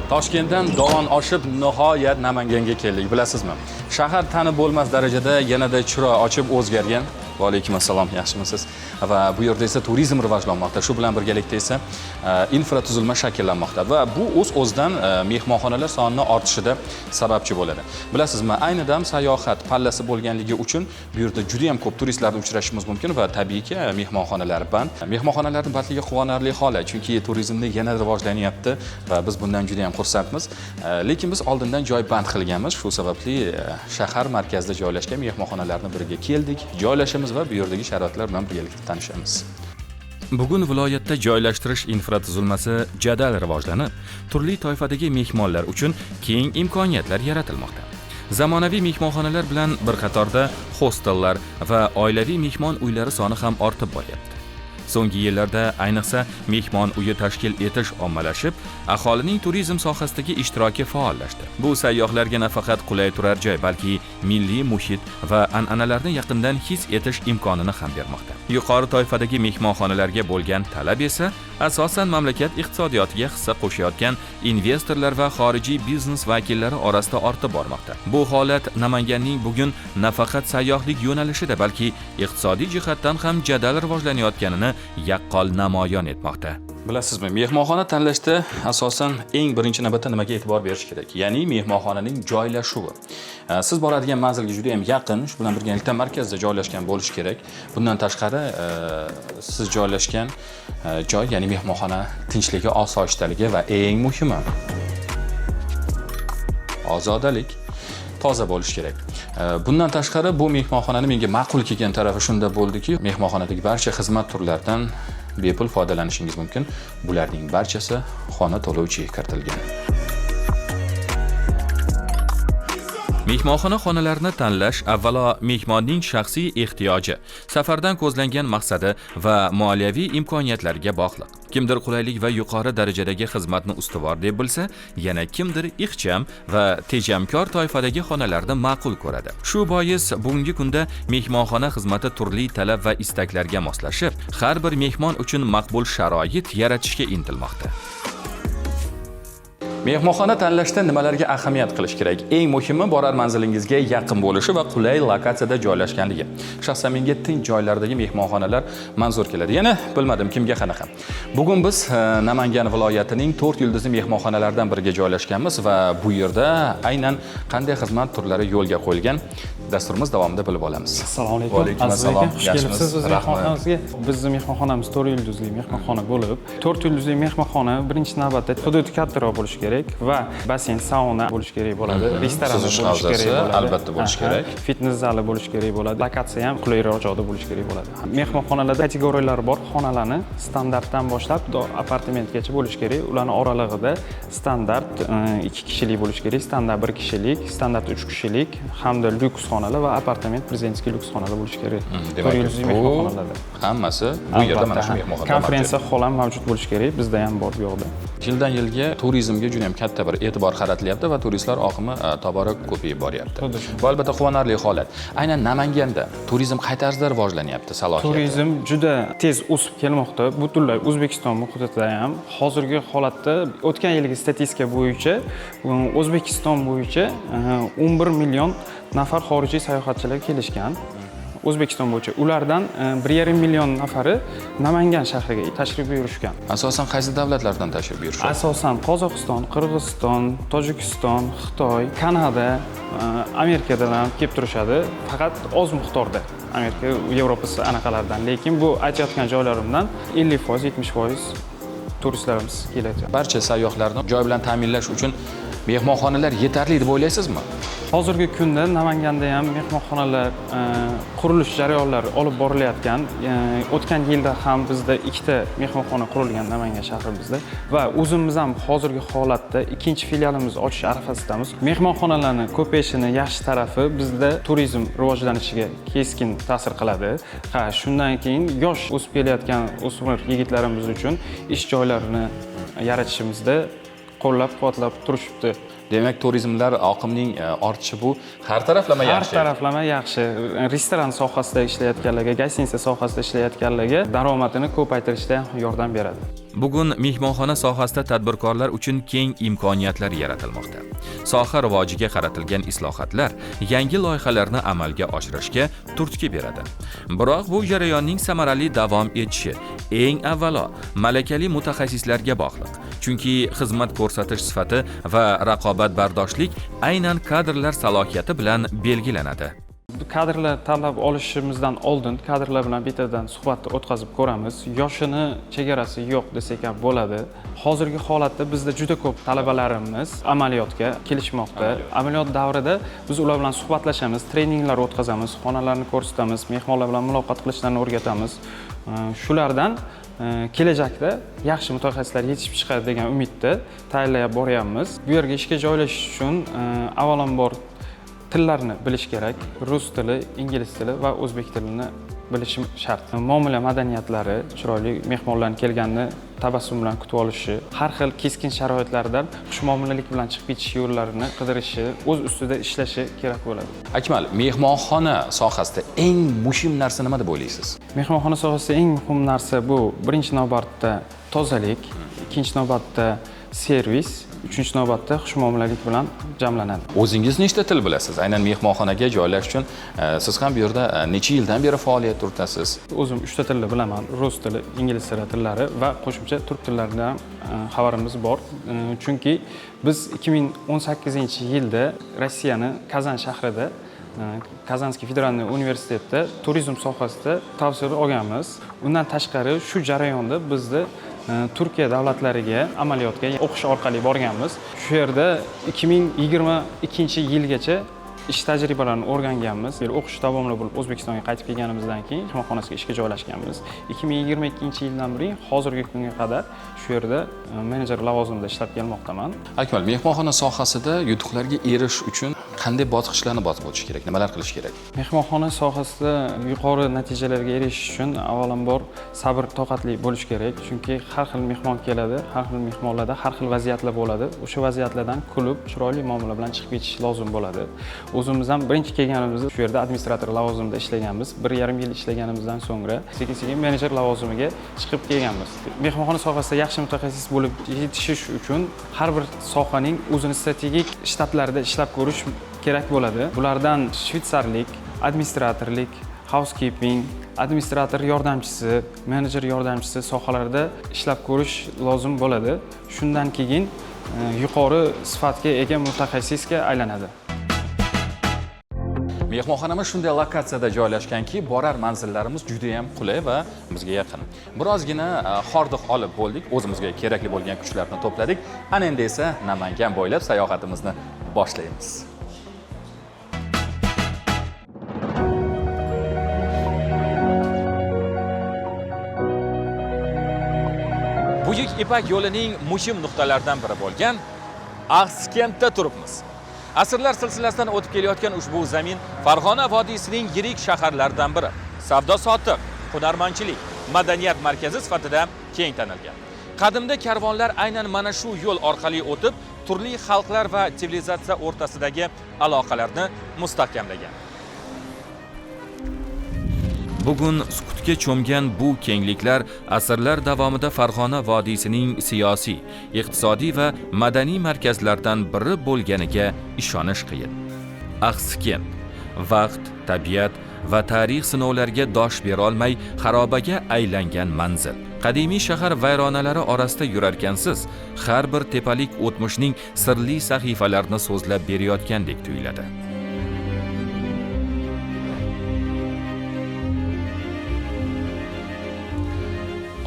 Toshkentdan dovon oshib, nihoyat Namanganga keldik. Bilasizmi, shahar tanib bo'lmas darajada yanada chiroy ochib o'zgargan. Va alaykum assalom, yaxshimisiz? Va bu yerda esa turizm rivojlanmoqda. Shu bilan birgalikda esa infratuzilma shakllanmoqda va bu o'z o'zidan mehmonxonalar sonini ortishida sababchi bo'ladi. Bilasizmi, ayni dam sayohat pallasi bo'lganligi uchun bu yerda juda ham ko'p turistlarni uchrashimiz mumkin va tabiiyki, mehmonxonalar band. Mehmonxonalarning bandligi quvonarli holat, chunki turizmni yana rivojlanyapti va biz bundan juda ham xursandmiz. Lekin biz oldindan joy band qilganmiz. Shu sababli shahar markazida joylashgan mehmonxonalarni biriga keldik, joylashamiz va bu yerdagi sharoitlar bilan birgalikda tanishamiz. Bugun viloyatda joylashtirish infratuzilmasi jadal rivojlanib, turli toifadagi mehmonlar uchun keng imkoniyatlar yaratilmoqda. Zamonaviy mehmonxonalar bilan bir qatorda hostellar va oilaviy mehmon uylari soni ham ortib boryapti. So'nggi yillarda ayniqsa mehmon uyi tashkil etish ommalashib, aholining turizm sohasidagi ishtiroki faollashdi. Bu sayyohlarga nafaqat qulay turar joy, balki milliy muhit va an'analarni yaqindan his etish imkonini ham bermoqda. Yuqori toifadagi mehmonxonalarga bo'lgan talab esa asosan mamlakat iqtisodiyotiga hissa qo'shayotgan investorlar va xorijiy biznes vakillari orasida ortib bormoqda. Bu holat Namanganning bugun nafaqat sayyohlik yo'nalishida, balki iqtisodiy jihatdan ham jadal rivojlanayotganini yaqqol namoyon etmoqda. Bilasizmi, mehmonxona tanlashda asosan eng birinchi navbatda nimaga e'tibor berish kerak? Ya'ni mehmonxonaning joylashuvi. Siz boradigan manzilga juda ham yaqin, shu bilan birgalikda markazda joylashgan bo'lishi kerak. Bundan tashqari, siz joylashgan joy, ya'ni mehmonxona tinchligi, osoyishtaligi va eng muhimi ozodalik, toza bo'lishi kerak. Bundan tashqari, bu mehmonxonani menga ma'qul kelgan tarafi shunda bo'ldiki, mehmonxonadagi barcha xizmat turlaridan bepul foydalanishingiz mumkin. Bularning barchasi xona to'lovi ichiga kiritilgan. Mehmonxona xonalarini tanlash avvalo mehmonning shaxsiy ehtiyoji, safardan ko'zlangan maqsadi va moliyaviy imkoniyatlariga bog'liq. Kimdir qulaylik va yuqori darajadagi xizmatni ustuvor deb bilsa, yana kimdir ixcham va tejamkor toifadagi xonalarni ma'qul ko'radi. Shu bois bugungi kunda mehmonxona xizmati turli talab va istaklarga moslashib, har bir mehmon uchun maqbul sharoit yaratishga intilmoqda. Mehmonxona tanlashda nimalarga ahamiyat qilish kerak? Eng muhimi, borar manzilingizga yaqin bo'lishi va qulay lokatsiyada joylashganligi. Shaxsan menga tinch joylardagi mehmonxonalar manzur keladi. Yana bilmadim, kimga qanaqa. Bugun biz Namangan viloyatining 4 yulduzli mehmonxonalaridan biriga joylashganmiz va bu yerda aynan qanday xizmat turlari yo'lga qo'yilgan, dasturimiz davomida bilib olamiz. Assalomu alaykum. Va alaykum Aziz aka, assalom. xush Yaxshimisiz? kelibsiz o'z Rahmat. mehmonxonamizga. Bizni mehmonxonamiz 4 yulduzli mehmonxona bo'lib, 4 yulduzli mehmonxona birinchi navbatda hududi kattaroq bo'lishi kerak va basseyn, sauna bo'lishi kerak bo'ladi, restoran Suzish bo'lishi kerak havzasi bo'ladi. albatta bo'lishi kerak. Fitness zali bo'lishi kerak bo'ladi. Lokatsiya ham qulayroq joyda bo'lishi kerak bo'ladi. Mehmonxonalarda kategoriyalar bor. Xonalarni standartdan boshlab do apartamentgacha bo'lishi kerak. Ularning oralig'ida standart 2 kishilik bo'lishi kerak, standart 1 kishilik, standart 3 kishilik hamda lyuks xonalar va apartament, президентский lyuks xonalar bo'lishi kerak. Demak, 4 yulduzli bu mehmonxonalarda. hammasi bu yerda, mana shu Albatta, ha. mehmonxonada Konferensiya hall ham mavjud bo'lishi kerak, bizda ham bor bu yoqda. Yildan yilga turizmga juda ham katta bir e'tibor qaratilyapti va turistlar oqimi tobora ko'payib boryapti. Xuddi shu. Bu albatta quvonarli holat. Aynan Namanganda turizm qay tarzda rivojlanyapti, salohiyati? Turizm juda tez o'sib kelmoqda. Butunlay O'zbekiston muhitida ham hozirgi holatda o'tgan yilgi statistika bo'yicha O'zbekiston bo'yicha 11 million nafar xorijiy sayohatchilar kelishgan. O'zbekiston bo'yicha ulardan 1,5 million nafari Namangan shahriga tashrif buyurishgan. Asosan qaysi davlatlardan tashrif buyurishadi? Asosan Qozog'iston, Qirg'iziston, Tojikiston, Xitoy, Kanada, Amerikadan ham kelib turishadi. Faqat oz miqdorda. Amerika, Yevropa anaqalardan. Lekin bu aytayotgan joylarimdan 50%, 70% turistlarimiz keladi. Barcha sayyohlarni joy bilan ta'minlash uchun mehmonxonalar yetarli deb o'ylaysizmi? Hozirgi kunda Namanganda ham mehmonxonalar qurilish jarayonlari olib borilayotgan. O'tgan yilda ham bizda ikkita mehmonxona qurilgan Namangan shahrimizda va o'zimiz ham hozirgi holatda ikkinchi filialimizni ochish arafasidamiz. Mehmonxonalarni ko'payishini yaxshi tarafi bizda turizm rivojlanishiga keskin ta'sir qiladi. Ha, shundan keyin yosh o'sib kelayotgan o'smir yigitlarimiz uchun ish joylarini yaratishimizda qo'llab-quvvatlab turishibdi. Demak, turizmlar oqimining ortishi bu har taraflama Har yaxshi. taraflama yaxshi. Restoran sohasida ishlayotganlarga, гостиница sohasida ishlayotganlarga daromadini ko'paytirishda ham yordam beradi. Bugun mehmonxona sohasida tadbirkorlar uchun keng imkoniyatlar yaratilmoqda. Soha rivojiga qaratilgan islohotlar yangi loyihalarni amalga oshirishga turtki beradi. Biroq bu jarayonning samarali davom etishi eng avvalo malakali mutaxassislarga bog'liq. Chunki xizmat ko'rsatish sifati va raqobatbardoshlik aynan kadrlar salohiyati bilan belgilanadi. Kadrlar tanlab olishimizdan oldin kadrlar bilan bittadan suhbat o'tkazib ko'ramiz. Yoshini chegarasi yo'q desak ham bo'ladi. Hozirgi holatda bizda juda ko'p talabalarimiz amaliyotga kelishmoqda. Amaliyot davrida biz ular bilan suhbatlashamiz, treninglar o'tkazamiz, xonalarni ko'rsatamiz, mehmonlar bilan muloqot qilishlarini o'rgatamiz. Shulardan kelajakda yaxshi mutaxassislar yetishib chiqadi degan umidda tayyorlab boryapmiz. Bu yerga ishga joylashish uchun avvalambor tillarni bilish kerak. Rus tili, ingliz tili va o'zbek tilini bilishi shart. Muomala madaniyatlari, chiroyli mehmonlarni kelganini tabassum bilan kutib olishi, har xil keskin sharoitlardan xushmuomalalik bilan chiqib ketish yo'llarini qidirishi, o'z ustida ishlashi kerak bo'ladi. Akmal, mehmonxona sohasida eng muhim narsa nima deb o'ylaysiz? Mehmonxona sohasida eng muhim narsa bu birinchi navbatda tozalik, ikkinchi navbatda servis, uchinchi navbatda xushmuomalalik bilan jamlanadi. O'zingiz nechta til bilasiz? Aynan mehmonxonaga joylashish uchun siz ham bu yerda necha yildan beri faoliyat yuritasiz? O'zim uchta tilni bilaman: rus tili, ingliz tili tillari va qo'shimcha turk tillaridan xabarimiz bor. Chunki biz 2018-yilda Rossiyani Kazan shahrida, Казанский федеральный universitetda turizm sohasida tavsiya olganmiz. Undan tashqari shu jarayonda bizni Turkiya davlatlariga amaliyotga o'qish orqali borganmiz. Shu yerda 2022-yilgacha ish tajribalarini o'rganganmiz. Bir o'qish davomli bo'lib O'zbekistonga qaytib kelganimizdan keyin mehmonxonasiga ishga joylashganmiz. 2022-yildan beri hozirgi kunga qadar shu yerda menejer lavozimida ishlab kelmoqdaman. Akmal, mehmonxona sohasida yutuqlarga erishish uchun qanday bosqichlarni bosib o'tish kerak? Nimalar qilish kerak? Mehmonxona sohasida yuqori natijalarga erishish uchun avvalambor sabr toqatli bo'lish kerak. Chunki har xil mehmon keladi, har xil mehmonlarda har xil vaziyatlar bo'ladi. O'sha vaziyatlardan kulib, chiroyli muomala bilan chiqib ketish lozim bo'ladi. O'zimiz ham birinchi kelganimizda shu yerda administrator lavozimida ishlaganmiz. 1,5 yil ishlaganimizdan so'ngra sekin-sekin menejer lavozimiga chiqib kelganmiz. Mehmonxona sohasida yaxshi mutaxassis bo'lib yetishish uchun har bir sohaning o'zini strategik shtatlarida ishlab ko'rish kerak bo'ladi. Bulardan shvetsarlik, administratorlik, housekeeping, administrator yordamchisi, menejer yordamchisi sohalarida ishlab ko'rish lozim bo'ladi. Shundan keyin yuqori sifatga ega mutaxassisga aylanadi. Mehmonxonamiz shunday lokatsiyada joylashganki, borar manzillarimiz juda ham qulay va bizga yaqin. Birozgina hordiq olib bo'ldik, o'zimizga kerakli bo'lgan kuchlarni to'pladik. Ana endi esa Namangan bo'ylab sayohatimizni boshlaymiz. Buyuk Ipak yo'lining muhim nuqtalaridan biri bo'lgan Axsikentda turibmiz. Asrlar silsilasidan o'tib kelayotgan ushbu zamin Farg'ona vodiysining yirik shaharlaridan biri. Savdo-sotiq, hunarmandchilik, madaniyat markazi sifatida keng tanilgan. Qadimda karvonlar aynan mana shu yo'l orqali o'tib, turli xalqlar va sivilizatsiya o'rtasidagi aloqalarni mustahkamlagan. Bugun sukutga cho'mgan bu kengliklar asrlar davomida Farg'ona vodiysining siyosiy, iqtisodiy va madaniy markazlaridan biri bo'lganiga ishonish qiyin. Axsikent vaqt, tabiat va tarix sinovlariga dosh bera olmay xarobaga aylangan manzil. Qadimiy shahar vayronalari orasida yurarkansiz, har bir tepalik o'tmishning sirli sahifalarini so'zlab berayotgandek tuyuladi.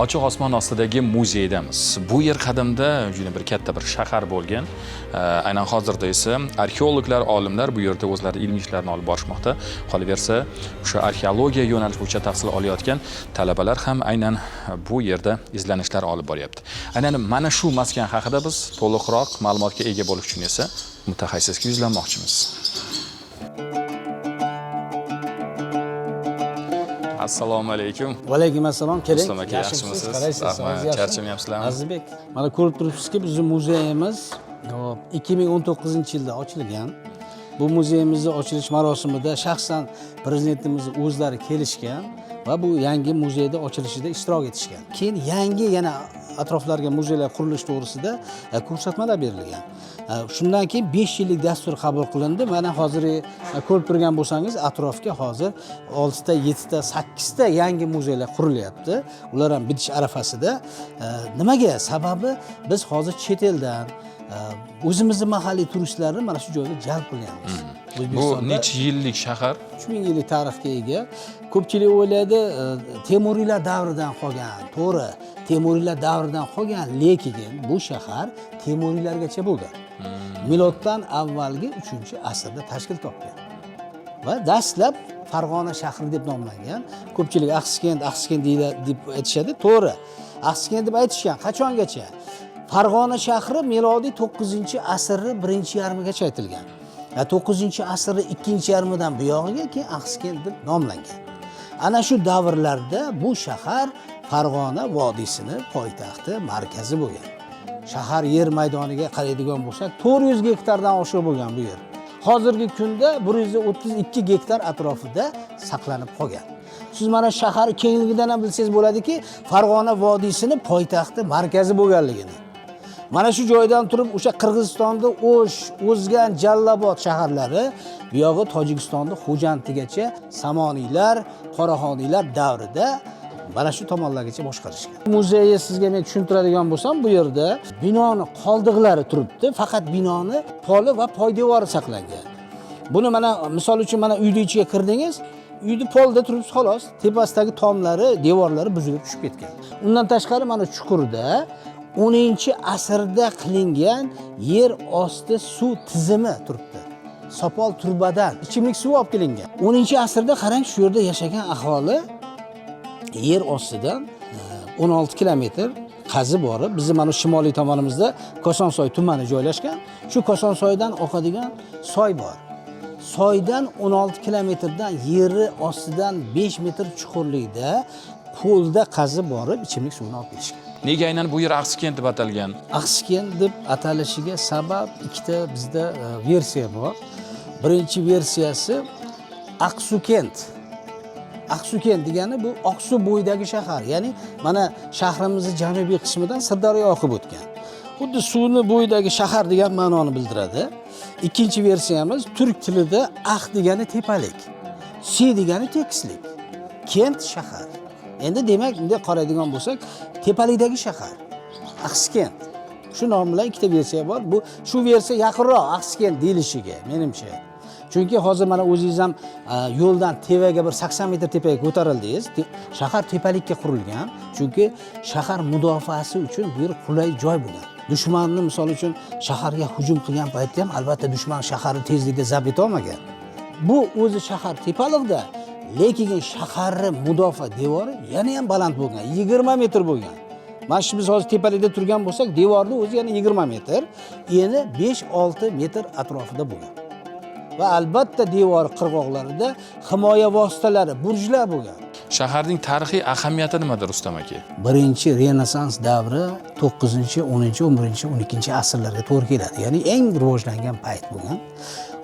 Ochiq osmon ostidagi muzeydamiz. Bu yer qadimda juda bir katta bir shahar bo'lgan. Aynan hozirda esa arxeologlar, olimlar bu yerda o'zlari ilmiy ishlarini olib borishmoqda. Qolaversa, o'sha arxeologiya yo'nalishi bo'yicha tahsil olayotgan talabalar ham aynan bu yerda izlanishlar olib boryapti. Aynan mana shu maskan haqida biz to'liqroq ma'lumotga ega bo'lish uchun esa mutaxassisga yuzlanmoqchimiz. Assalomu alaykum. Va alaykum assalom. Keling. Rustam aka, yaxshimisiz? Qaraysiz, Rahmat. sog'ingiz yaxshi. Charchamayapsizlarmi? Azizbek, mana ko'rib turibsizki, bizning muzeyimiz, hop, 2019-yilda ochilgan. Bu muzeyimizni ochilish marosimida shaxsan prezidentimiz o'zlari kelishgan va bu yangi muzeyda ochilishida ishtirok etishgan. Keyin yangi yana atroflarga muzeylar qurilishi to'g'risida ko'rsatmalar berilgan. Shundan keyin 5 yillik dastur qabul qilindi. Mana hozir ko'rib turgan bo'lsangiz, atrofga hozir 6 ta, 7 ta, 8 ta yangi muzeylar qurilyapti. Ular ham bitish arafasida. Nimaga? Sababi biz hozir chet eldan o'zimizni mahalliy turistlarni mana shu joyga jalb qilyapmiz. Bu O'zbekistonda necha yillik shahar? 3000 yillik tarixga ega. Ko'pchilik o'ylaydi, Temuriylar davridan qolgan. To'g'ri, Temuriylar davridan qolgan, lekin bu shahar Temuriylargacha bo'lgan. Miloddan avvalgi 3-asrda tashkil topgan. Va dastlab Farg'ona shahri deb nomlangan. Ko'pchilik Axsikent, Axsikent deb aytishadi. To'g'ri, Axsikent deb aytishgan. Qachongacha? Farg'ona shahri milodiy 9-asrning birinchi yarmigacha aytilgan. 9-asrning ikkinchi yarmidan buyog'iga keyin Axsikent deb nomlangan. Ana shu davrlarda bu shahar Farg'ona vodiysini poytaxti, markazi bo'lgan. Shahar yer maydoniga qaraydigan bo'lsak, 400 gektardan oshiq bo'lgan bu yer. Hozirgi kunda 132 gektar atrofida saqlanib qolgan. Siz mana shahar kengligidan ham bilsangiz bo'ladiki, Farg'ona vodiysini poytaxti, markazi bo'lganligini. Mana shu joydan turib o'sha Qirg'izistonda O'sh, O'zgan, Jalolobod shaharlari, bu yog'i Tojikistonda Xo'jantigacha Samoniylar, Qoraxoniylar davrida mana shu tomonlargacha boshqarishgan. Muzeyi sizga men tushuntiradigan bo'lsam, bu yerda binoni qoldiqlari turibdi, faqat binoni poli va poydevori saqlangan. Buni mana misol uchun mana uyni ichiga kirdingiz, uyni polda turibsiz xolos, tepasidagi tomlari, devorlari buzilib tushib ketgan. Undan tashqari mana chuqurda 10-asrda qilingan yer osti suv tizimi turibdi. Sopol turbadan ichimlik suvi olib kelingan. 10-asrda qarang, shu yerda yashagan aholi yer ostidan 16 kilometr qazib borib, bizni mana shimoliy tomonimizda Kosonsoy tumani joylashgan. Shu Kosonsoydan oqadigan soy bor. Soydan 16 kilometrdan yeri ostidan 5 metr chuqurlikda qo'lda qazib borib ichimlik suvini olib kelishgan. Nega aynan bu yer Axsikent deb atalgan? Axsikent deb atalishiga sabab ikkita bizda versiya bor. Birinchi versiyasi Aqsukent. Aqsukent degani bu Oqsuv bo'yidagi shahar, ya'ni mana shahrimizning janubiy qismidan Sirdaryo oqib o'tgan. Xuddi suvni bo'yidagi shahar degan ma'noni bildiradi. Ikkinchi versiyamiz turk tilida aq degani tepalik, si degani tekislik. Kent shahar. Endi demak, bunday qaraydigan bo'lsak, tepalikdagi shahar Axsikent. Shu nom bilan ikkita versiya bor. Bu shu versiya yaqinroq Axsikent deyilishiga menimcha. Chunki hozir mana o'zingiz ham yo'ldan tepaga bir 80 metr tepaga ko'tarildingiz. Shahar tepalikka qurilgan. Chunki shahar mudofaasi uchun bu yer qulay joy bo'lgan. Dushmanni misol uchun shaharga hujum qilgan paytda ham albatta dushman shaharni tezlikda zabt eta olmagan. Bu o'zi shahar tepalikda, lekin shaharni mudofaa devori yana ham baland bo'lgan, 20 metr bo'lgan. Mana shu biz hozir tepalikda turgan bo'lsak, devorni o'zi yana 20 metr, eni 5-6 metr atrofida bo'lgan. Va albatta devor qirg'oqlarida himoya vositalari, burjlar bo'lgan. Shaharning tarixiy ahamiyati nimada, Rustam aka? Birinchi Renessans davri 9-, 10-, 11-, 12 asrlarga to'g'ri keladi. Ya'ni eng rivojlangan payt bo'lgan.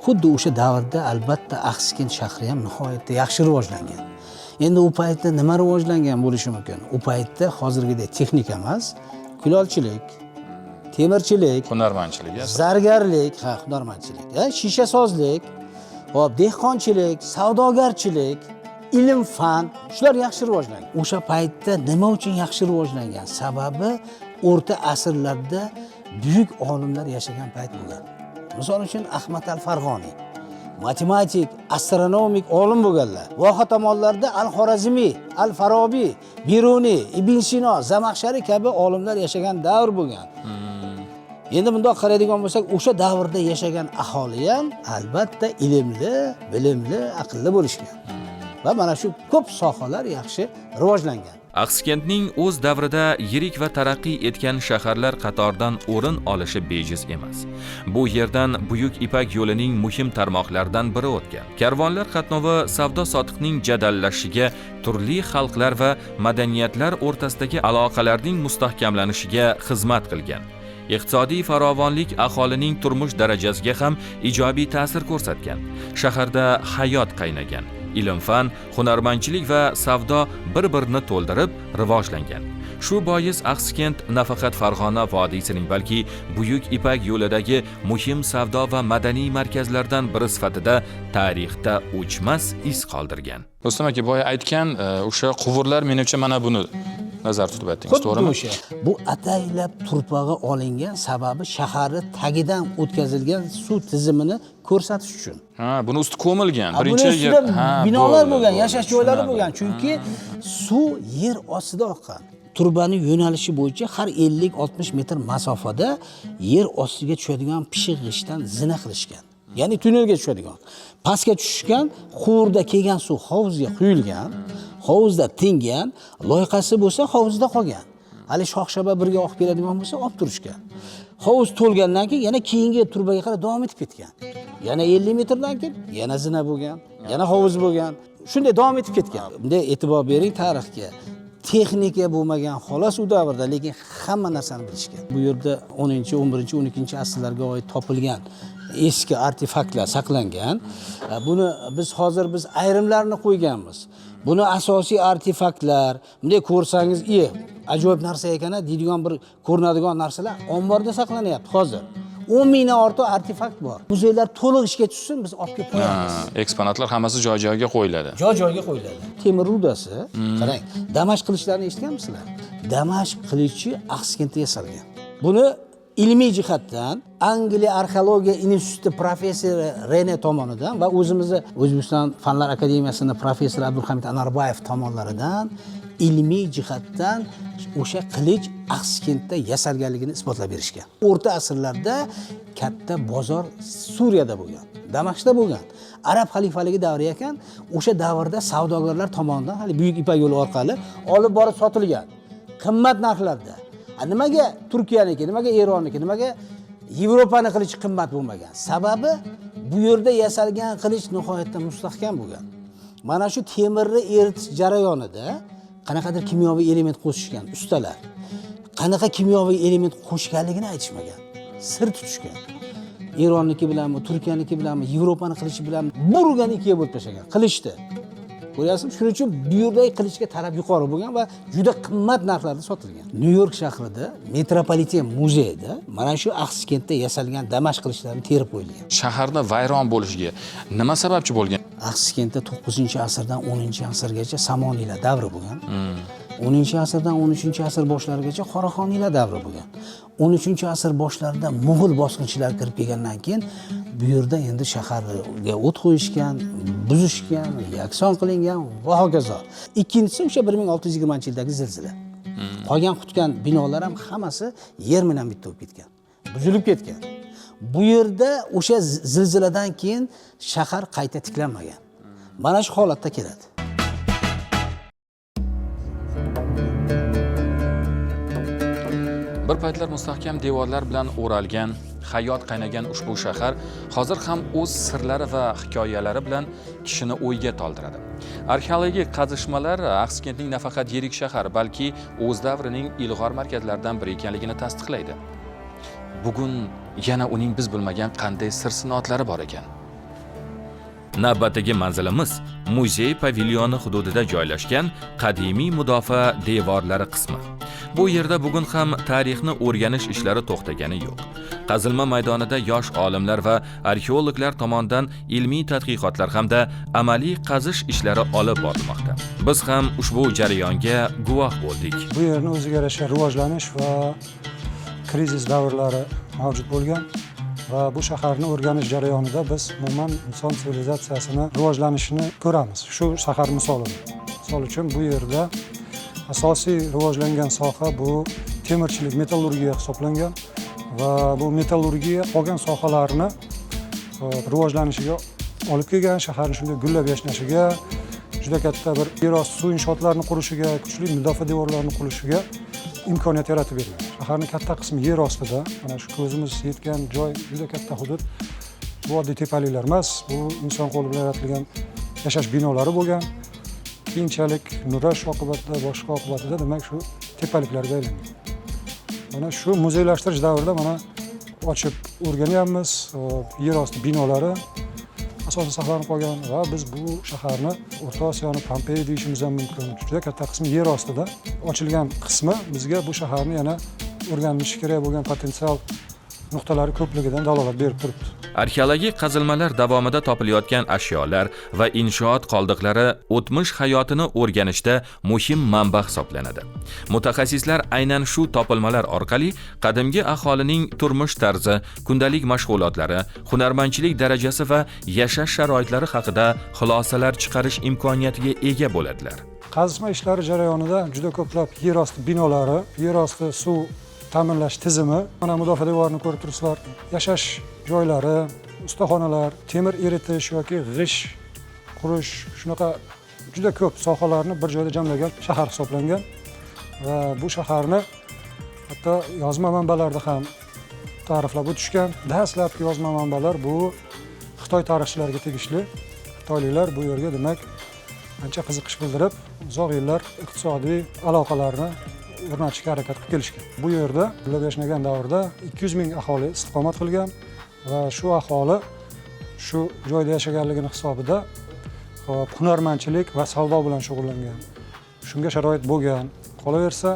Xuddi o'sha davrda albatta Axsikent shahri ham nihoyatda yaxshi rivojlangan. Endi u paytda nima rivojlangan bo'lishi mumkin? U paytda hozirgidek texnika emas, kulolchilik, temirchilik, Hunarmandchilik, zargarlik, ha, hunarmandchilik, shishasozlik, hop, dehqonchilik, savdogarchilik, ilm fan, shular yaxshi rivojlangan. O'sha paytda nima uchun yaxshi rivojlangan? Sababi o'rta asrlarda buyuk olimlar yashagan payt bo'lgan. Misol uchun Ahmad al-Farg'oniy matematik, astronomik olim bo'lganlar. Voha tomonlarda Al-Xorazmiy, Al-Farobiy, Beruniy, Ibn Sino, Zamaxshari kabi olimlar yashagan davr bo'lgan. Endi bundoq qaraydigan bo'lsak, o'sha davrda yashagan aholi ham albatta ilmli, bilimli, aqlli bo'lishgan. Va mana shu ko'p sohalar yaxshi rivojlangan. Axsikentning o'z davrida yirik va taraqqiy etgan shaharlar qatoridan o'rin olishi bejiz emas. Bu yerdan Buyuk Ipak yo'lining muhim tarmoqlaridan biri o'tgan. Karvonlar qatnovi savdo-sotiqning jadallashishiga, turli xalqlar va madaniyatlar o'rtasidagi aloqalarning mustahkamlanishiga xizmat qilgan. Iqtisodiy farovonlik aholining turmush darajasiga ham ijobiy ta'sir ko'rsatgan. Shaharda hayot qaynagan. Ilm-fan, hunarmandchilik va savdo bir-birini to'ldirib rivojlangan. Shu bois Axsikent nafaqat Farg'ona vodiysining, balki Buyuk Ipak yo'lidagi muhim savdo va madaniy markazlardan biri sifatida tarixda o'chmas iz qoldirgan. Do'stim aka, boya aytgan o'sha quvurlar, menimcha, mana buni nazarda tutib aytdingiz, Xuddi to'g'rimi? o'sha. Bu ataylab turpog'i olingan, sababi shaharni tagidan o'tkazilgan suv tizimini ko'rsatish uchun. Ha, buni usti ko'milgan. Ha, buni Birinchi ustida binolar bo'ldi, bo'lgan, bo'ldi, yashash joylari tushunarli. bo'lgan. Chunki suv yer ostida oqqan. Turbani yo'nalishi bo'yicha har 50-60 metr masofada yer ostiga tushadigan pishiq g'ishtdan zina qilishgan. Ya'ni tunnelga tushadigan. Pastga tushishgan, quvurda kelgan suv hovuzga quyilgan, hovuzda tingan, loyqasi bo'lsa hovuzda qolgan. Hali shox-shaba birga oqib keladigan bo'lsa, olib turishgan. Hovuz to'lgandan keyin yana keyingi turbaga qarab davom etib ketgan. Yana 50 metrdan keyin yana zina bo'lgan, yana hovuz bo'lgan. Shunday davom etib ketgan. Bunday e'tibor bering tarixga. Texnika bo'lmagan xolos u davrda, lekin hamma narsani bilishgan. Bu yerda 10, 11, 12 asrlarga oid topilgan eski artefaktlar saqlangan. Buni biz hozir ayrimlarini qo'yganmiz. Buni asosiy artefaktlar, bunday ko'rsangiz, ajoyib narsa ekan deydigan bir ko'rinadigan narsalar omborda saqlanyapti hozir. 10 mingdan ortiq artefakt bor. Muzeylar to'liq ishga tushsin, biz olib kelib qo'yamiz. Eksponatlar hammasi joy-joyiga qo'yiladi. Joy-joyiga qo'yiladi. Temir rudasi, qarang, Damashq qilichlarini eshitganmisizlar? Damashq qilichi Axsikentda yasalgan. Buni ilmiy jihatdan Angliya arxeologiya instituti professori Rene tomonidan va o'zimizni O'zbekiston Fanlar akademiyasining professori Abdulhamid Anarbayev tomonlaridan ilmiy jihatdan o'sha qilich Axsikentda yasalganligini isbotlab berishgan. O'rta asrlarda katta bozor Suriyada bo'lgan, Damashqda bo'lgan. Arab xalifaligi davri ekan, o'sha davrda savdogarlar tomonidan hali Buyuk Ipak yo'li orqali olib borib sotilgan qimmat narxlarda. Nimaga Turkiyaniki, nimaga Eronniki, nimaga Yevropani qilichi qimmat bo'lmagan? Sababi bu yerda yasalgan qilich nihoyatda mustahkam bo'lgan. Mana shu temirni eritish jarayonida qanaqadir kimyoviy element qo'shishgan ustalar. Qanaqa kimyoviy element qo'shganligini aytishmagan. Sir tutishgan. Eronniki bilanmi, Turkiyaniki bilanmi, Yevropani qilichi bilanmi burgan ikkiga bo'lib tashlagan qilichni. Ko'ryapsizmi? Shuning uchun bu yerdagi qilichga talab yuqori bo'lgan va juda qimmat narxlarda sotilgan. Nyu-York shahrida Metropoliten muzeyida mana shu Axsikentda yasalgan Damashq qilichlarini terib qo'yilgan. Shaharda vayron bo'lishiga nima sababchi bo'lgan? Axsikentda 9-asrdan 10-asrgacha Samoniylar davri bo'lgan. 10-asrdan 13-asr boshlarigacha Qoraxoniylar davri bo'lgan. 13-asr boshlarida Mo'g'ul bosqinchilari kirib kelgandan keyin bu yerda endi shaharga o't qo'yishgan, buzishgan, yakson qilingan va hokazo. Ikkinchisi o'sha 1620-yildagi zilzila. Qolgan qutgan binolar ham hammasi yer bilan bitta bo'lib ketgan, buzilib ketgan. Bu yerda o'sha zilziladan keyin shahar qayta tiklanmagan. Mana shu holatda keladi. Bir paytlar mustahkam devorlar bilan o'ralgan, hayot qaynagan ushbu shahar hozir ham o'z sirlari va hikoyalari bilan kishini o'yga toldiradi. Arxeologik qazishmalar Axsikentning nafaqat yirik shahar, balki o'z davrining ilg'or markazlaridan biri ekanligini tasdiqlaydi. Bugun yana uning biz bilmagan qanday sir-sinoatlari bor ekan? Navbatdagi manzilimiz muzey pavilyoni hududida joylashgan qadimiy mudofaa devorlari qismi. Bu yerda bugun ham tarixni o'rganish ishlari to'xtagani yo'q. Qazilma maydonida yosh olimlar va arxeologlar tomonidan ilmiy tadqiqotlar hamda amaliy qazish ishlari olib borilmoqda. Biz ham ushbu jarayonga guvoh bo'ldik. Bu yerni o'ziga yarasha rivojlanish va krizis davrlari mavjud bo'lgan va bu shaharni o'rganish jarayonida biz umuman inson sivilizatsiyasini rivojlanishini ko'ramiz. Shu shahar misolida. Misol uchun bu yerda asosiy rivojlangan soha bu temirchilik, metallurgiya hisoblangan va bu metallurgiya qolgan sohalarni rivojlanishiga olib kelgan, shaharni shunday gullab yashnashiga, juda katta bir yerosti suv inshootlarini qurishiga, kuchli mudofaa devorlarini qurishiga imkoniyat yaratib bergan. Shaharning katta qismi yer ostida, mana shu ko'zimiz yetgan joy juda katta hudud. Bu oddiy tepaliklar emas, bu inson qo'li bilan yaratilgan yashash binolari bo'lgan. Keyinchalik nurash oqibatida, boshqa oqibatida demak shu tepaliklarga aylangan. Mana shu muzeylashtirish davrida mana ochib o'rganyapmiz, yer osti binolari, asosan saqlanib qolgan va biz bu shaharni O'rta Osiyoni Pompey deyishimiz ham mumkin. Juda katta qismi yer ostida. Ochilgan qismi bizga bu shaharni yana o'rganilishi kerak bo'lgan potensial nuqtalari ko'pligidan dalolat berib turibdi. Arxeologik qazilmalar davomida topilayotgan ashyolar va inshoot qoldiqlari o'tmish hayotini o'rganishda muhim manba hisoblanadi. Mutaxassislar aynan shu topilmalar orqali qadimgi aholining turmush tarzi, kundalik mashg'ulotlari, hunarmandchilik darajasi va yashash sharoitlari haqida xulosalar chiqarish imkoniyatiga ega bo'ladilar. Qazishma ishlari jarayonida juda ko'plab yer osti binolari, yer osti suv ta'minlash tizimi, mana mudofaa devorini ko'rib turibsizlar, yashash joylari, ustaxonalar, temir eritish yoki g'isht qurish, shunaqa juda ko'p sohalarni bir joyda jamlagan shahar hisoblangan va bu shaharni hatto yozma manbalarda ham ta'riflab o'tishgan. Dastlabki yozma manbalar bu Xitoy tarixchilariga tegishli. Xitoyliklar bu yerga, demak, ancha qiziqish bildirib, uzoq yillar iqtisodiy aloqalarni o'rnatishga harakat qilib kelishgan. Bu yerda gullab yashnagan davrda 200 ming aholi istiqomat qilgan va shu aholi shu joyda yashaganligini hisobida, hop, hunarmandchilik va savdo bilan shug'ullangan. Shunga sharoit bo'lgan. Qolaversa,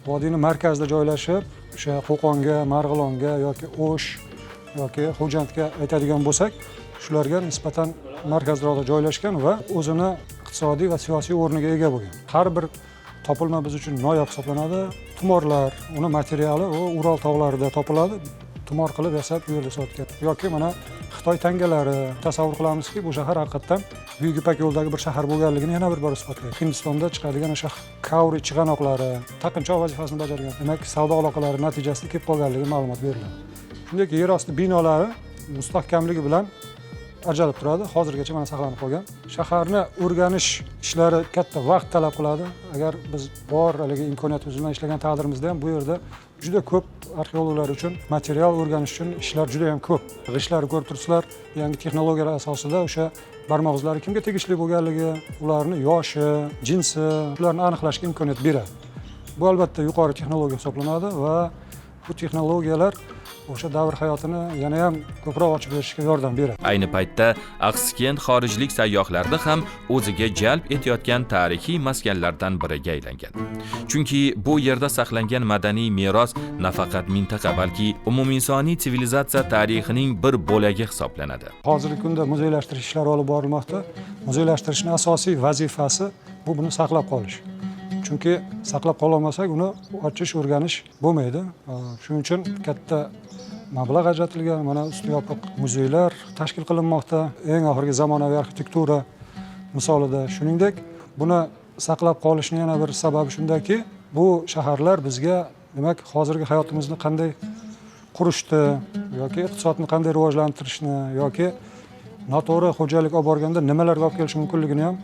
vodiyni markazida joylashib, o'sha Qo'qonga, Marg'ilonga yoki O'sh yoki Xo'jandga aytadigan bo'lsak, shularga nisbatan markazroqda joylashgan va o'zini iqtisodiy va siyosiy o'rniga ega bo'lgan. Har bir topilma biz uchun noyob hisoblanadi. Tumorlar, uni materiali u Ural tog'larida topiladi. Tumor qilib yasab bu yerda sotgan. Yoki mana Xitoy tangalari, tasavvur qilamizki, bu shahar haqiqatdan Buyuk Ipak yo'lidagi bir shahar bo'lganligini yana bir bor isbotlaydi. Hindistonda chiqadigan o'sha kauri chig'anoqlari taqinchoq vazifasini bajargan. Demak, savdo aloqalari natijasida kelib qolganligi ma'lumot beriladi. Shuningdek, yer osti binolari mustahkamligi bilan ajralib turadi. Hozirgacha mana saqlanib qolgan. Shaharni o'rganish ishlari katta vaqt talab qiladi. Agar biz bor haligi imkoniyatimiz bilan ishlagan taqdirimizda ham bu yerda juda ko'p arxeologlar uchun material o'rganish uchun ishlar juda ham ko'p. G'ishtlarni ko'rib turibsizlar, yangi texnologiyalar asosida o'sha barmoq izlari kimga tegishli bo'lganligi, ularni yoshi, jinsi, ularni aniqlashga imkoniyat beradi. Bu albatta yuqori texnologiya hisoblanadi va bu texnologiyalar o'sha davr hayotini yana ham ko'proq ochib berishga yordam beradi. Ayni paytda Axsikent xorijlik sayyohlarni ham o'ziga jalb etayotgan tarixiy maskanlardan biriga aylangan. Chunki bu yerda saqlangan madaniy meros nafaqat mintaqa, balki umuminsoniy sivilizatsiya tarixining bir bo'lagi hisoblanadi. Hozirgi kunda muzeylashtirish ishlari olib borilmoqda. Muzeylashtirishning asosiy vazifasi bu buni saqlab qolish. Chunki saqlab qololmasak, uni ochish, o'rganish bo'lmaydi. Shuning uchun katta mablag' ajratilgan, mana usti yopiq muzeylar tashkil qilinmoqda. Eng oxirgi zamonaviy arxitektura misolida. Shuningdek, buni saqlab qolishning yana bir sababi shundaki, bu shaharlar bizga, demak, hozirgi hayotimizni qanday qurishni yoki iqtisodni qanday rivojlantirishni yoki noto'g'ri xo'jalik olib borganda nimalarga olib kelishi mumkinligini ham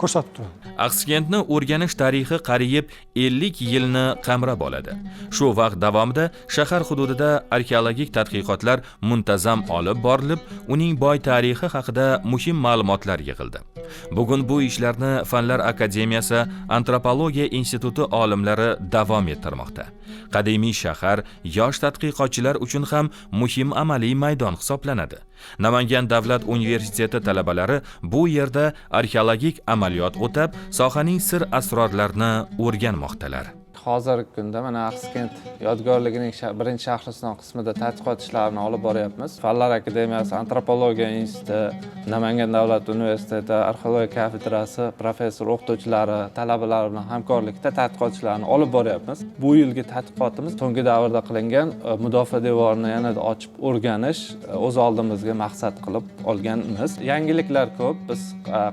ko'rsatib turadi. Axsikentni o'rganish tarixi qariyb 50 yilni qamrab oladi. Shu vaqt davomida shahar hududida arxeologik tadqiqotlar muntazam olib borilib, uning boy tarixi haqida muhim ma'lumotlar yig'ildi. Bugun bu ishlarni Fanlar akademiyasi Antropologiya instituti olimlari davom ettirmoqda. Qadimiy shahar yosh tadqiqotchilar uchun ham muhim amaliy maydon hisoblanadi. Namangan davlat universiteti talabalari bu yerda arxeologik amaliyot o'tab, sohaning sir asrorlarini o'rganmoqdalar. Hozirgi kunda mana Axsikent yodgorligining birinchi Shahriston qismida tadqiqot ishlarini olib boryapmiz. Fanlar akademiyasi Antropologiya instituti, Namangan davlat universiteti arxeologiya kafedrasi professor o'qituvchilari, talabalari bilan hamkorlikda tadqiqot ishlarini olib boryapmiz. Bu yilgi tadqiqotimiz so'nggi davrda qilingan mudofaa devorini yanada ochib o'rganish, o'z oldimizga maqsad qilib olganmiz. Yangiliklar ko'p. Biz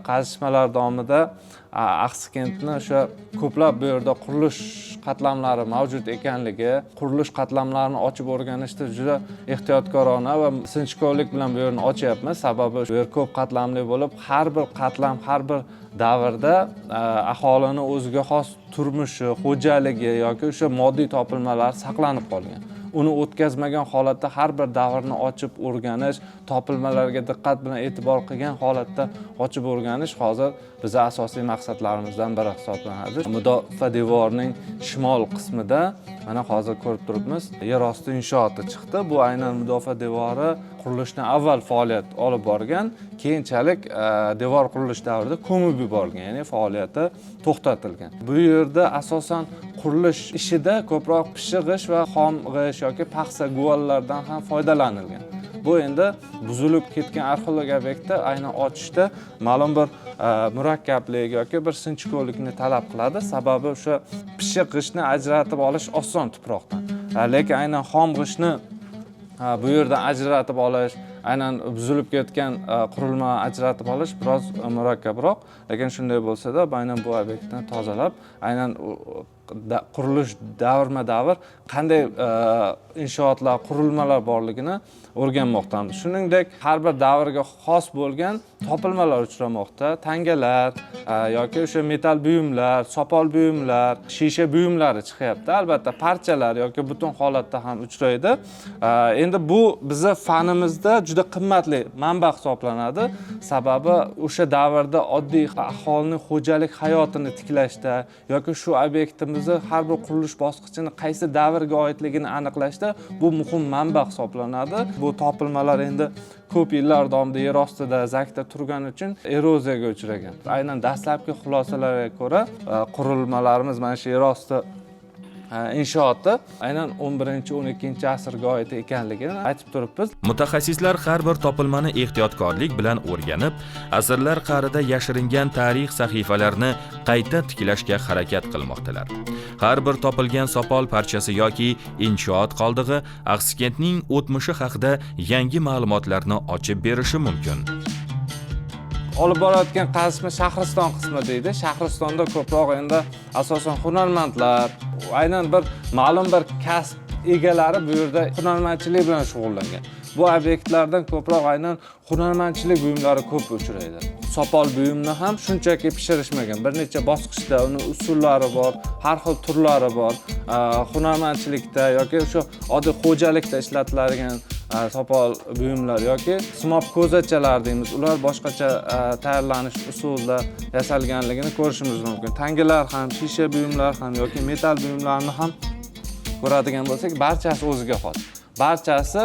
qazishmalar davomida Axsikentni o'sha ko'plab bu yerda qurilish qatlamlari mavjud ekanligi, qurilish qatlamlarini ochib o'rganishda juda ehtiyotkorona va sinchkovlik bilan bu yerni ochyapmiz. Sababi bu yer ko'p qatlamli bo'lib, har bir qatlam, har bir davrda aholini o'ziga xos turmushi, xo'jaligi yoki o'sha moddiy topilmalar saqlanib qolgan. Uni o'tkazmagan holatda har bir davrni ochib o'rganish, topilmalarga diqqat bilan e'tibor qilgan holatda ochib o'rganish hozir biza asosiy maqsadlarimizdan biri hisoblanadi. Mudofaa devorining shimol qismida mana hozir ko'rib turibmiz, yerosti inshooti chiqdi. Bu aynan mudofaa devori qurilishdan avval faoliyat olib borgan, keyinchalik devor qurilish davrida ko'mib yuborilgan, ya'ni faoliyati to'xtatilgan. Bu yerda asosan qurilish ishida ko'proq pishiq g'isht va xom g'isht yoki paxsa guvallardan ham foydalanilgan. Bu endi buzilib ketgan arxeologik obyektda aynan ochishda ma'lum bir murakkablik yoki bir sinchkovlikni talab qiladi. Sababi o'sha pishiq g'ishtni ajratib olish oson tuproqdan. Lekin aynan xom g'ishtni bu yerdan ajratib olish, aynan buzilib ketgan qurilma ajratib olish biroz murakkabroq. Lekin shunday bo'lsa-da, aynan bu obyektni tozalab, aynan qurilish davrma-davr qanday inshootlar, qurilmalar borligini o'rganmoqdamiz. Shuningdek, har bir davrga xos bo'lgan topilmalar uchramoqda. Tangalar yoki o'sha metal buyumlar, sopol buyumlar, shisha buyumlari chiqyapti. Albatta, parchalar yoki butun holatda ham uchraydi. Endi bu biza fanimizda juda qimmatli manba hisoblanadi. Sababi o'sha davrda oddiy aholining xo'jalik hayotini tiklashda yoki shu obyektimizni har bir qurilish bosqichini qaysi davrga oidligini aniqlashda bu muhim manba hisoblanadi. Bu topilmalar endi ko'p yillar davomida yer ostida zakda turgani uchun eroziyaga uchragan. Aynan dastlabki xulosalarga ko'ra, qurilmalarimiz mana shu yer osti inshooti aynan 11-12 asrga oid ekanligini aytib turibmiz. Mutaxassislar har bir topilmani ehtiyotkorlik bilan o'rganib, asrlar qa'rida yashiringan tarix sahifalarini qayta tiklashga harakat qilmoqdalar. Har bir topilgan sopol parchasi yoki inshoot qoldig'i Axsikentning o'tmishi haqida yangi ma'lumotlarni ochib berishi mumkin. Olib borayotgan qismi Shahriston qismi deydi. Shahristonda ko'proq endi asosan hunarmandlar, aynan bir ma'lum bir kasb egalari bu yerda hunarmandchilik bilan shug'ullangan. Bu obyektlardan ko'proq aynan hunarmandchilik buyumlari ko'p uchraydi. Sopol buyumni ham shunchaki pishirishmagan. Bir necha bosqichda uni usullari bor, har xil turlari bor. Hunarmandchilikda yoki o'sha oddiy xo'jalikda ishlatiladigan sopol buyumlar yoki simob ko'zachalar deymiz, ular boshqacha tayyorlanish usulida yasalganligini ko'rishimiz mumkin. Tangalar ham, shisha buyumlar ham yoki metal buyumlarni ham ko'radigan bo'lsak, barchasi o'ziga xos. Barchasi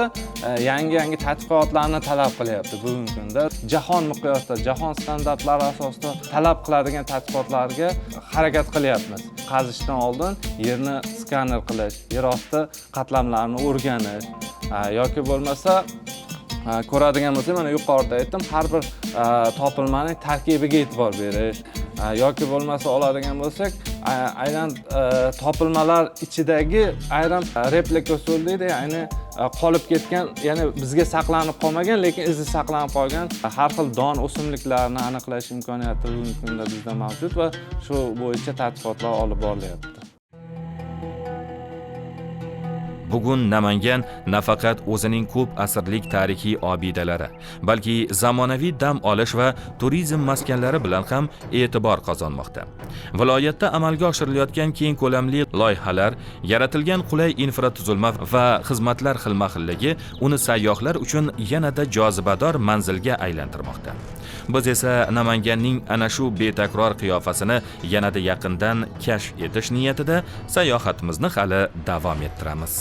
yangi-yangi tadqiqotlarni talab qilyapti bugungi kunda. Jahon miqyosida, jahon standartlari asosida talab qiladigan tadqiqotlarga harakat qilyapmiz. Qazishdan oldin yerni skaner qilish, yer osti qatlamlarini o'rganish, yoki bo'lmasa ko'radigan bo'lsak, mana yuqorida aytdim, har bir topilmaning tarkibiga e'tibor berish, yoki bo'lmasa oladigan bo'lsak, aynan topilmalar ichidagi ayrim replika usul deydi, ya'ni qolib ketgan, ya'ni bizga saqlanib qolmagan, lekin izi saqlanib qolgan har xil don o'simliklarni aniqlash imkoniyati bugungi kunda bizda mavjud va shu bo'yicha tadqiqotlar olib borilyapti. Bugun Namangan nafaqat o'zining ko'p asrlik tarixiy obidalari, balki zamonaviy dam olish va turizm maskanlari bilan ham e'tibor qozonmoqda. Viloyatda amalga oshirilayotgan keng ko'lamli loyihalar, yaratilgan qulay infratuzilma va xizmatlar xilma-xilligi uni sayyohlar uchun yanada jozibador manzilga aylantirmoqda. Biz esa Namanganning ana shu betakror qiyofasini yanada yaqindan kashf etish niyatida sayohatimizni hali davom ettiramiz.